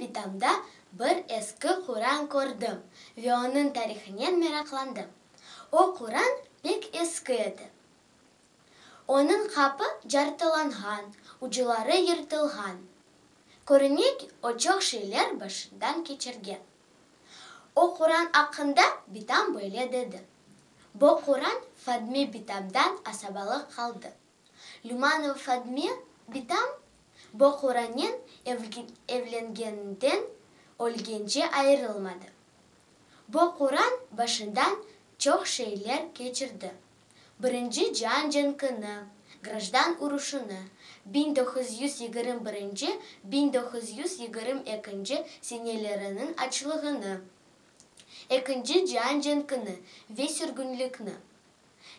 Men bitamda bir eski Quran kördim ve onıñ tarihınen meraqlandım. O Quran pek eski edi. Onıñ qapı cartılanğan, ucuları yırtılğan. Körüne ki, o çoq şeyler başından keçirgen. O Quran aqqında bitam böyle dedi, Bo Quran Fadme bitamdan asabalıq qaldı. Lümanova Fadme bitam bo Qurannen evlengeninden ölgence ayırılmadı. Bo Quran başından çoq şeyler keçirdi. Birinci cian cenkini, Grajdan uruşını, 1921-nci, 1922-nci seneleriniñ açlığını, Ekinci cian cenkini ve sürgünlikni.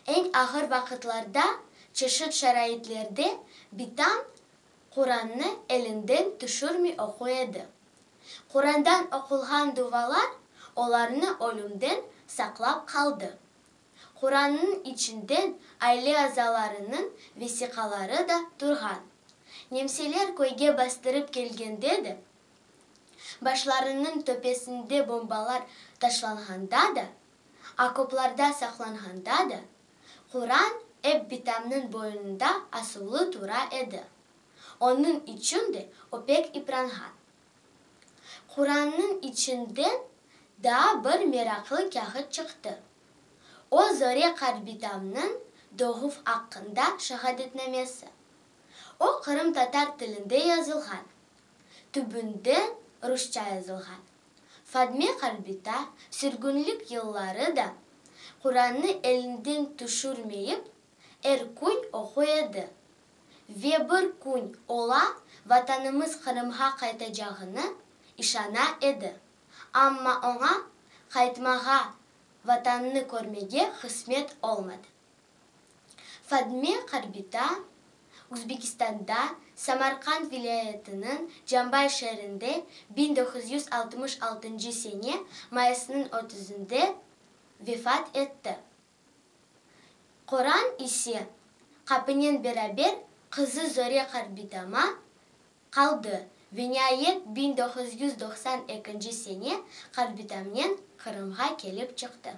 Eñ ağır vaqıtlarda, çeşit şaraitlerde bitam Qurannı elinden tüşürmey oquy edi. Qurandan oqulğan duvalar olarnı ölümden saqlap qaldı. Qurannıñ içinden aile azalarınıñ vesiqaları da turğan. Nemseler köyge bastırıp kelgende de, başlarınıñ töpesinde bombalar taşlanğanda da, okoplarda saqlanğanda da, Quran ep bitamnıñ boynunda asuvlı tura edi. Onıñ içün de o pek ipranğan. Qurannıñ içinden daa bir meraqlı kâğıt çıqtı. O Zore qartbitamnıñ doğuv aqqında şahadetnamesi. O qırımtatar tilinde yazılğan. Tübünden rusça yazılğan. Fadme qartbita sürgünlik yılları da Qurannı elinden tüşürmeyip, er kün oquy edi. Ve bir kün ola Vatanımız Qırımğa qaytacağını işana edi. Amma oña qaytmağa, Vatannı körmege qısmet olmadı. Fadme qartbita Üzbekistanda, Samarqand vilâyetiniñ Cambay şeerinde 1966-ncı sene mayısnıñ otuzında vefat etti. Quran ise qapınen beraber qızı Zore qartbitama qaldı ve niayet 1992-nci sene qartbitamnen Qırımğa kelip çıqtı.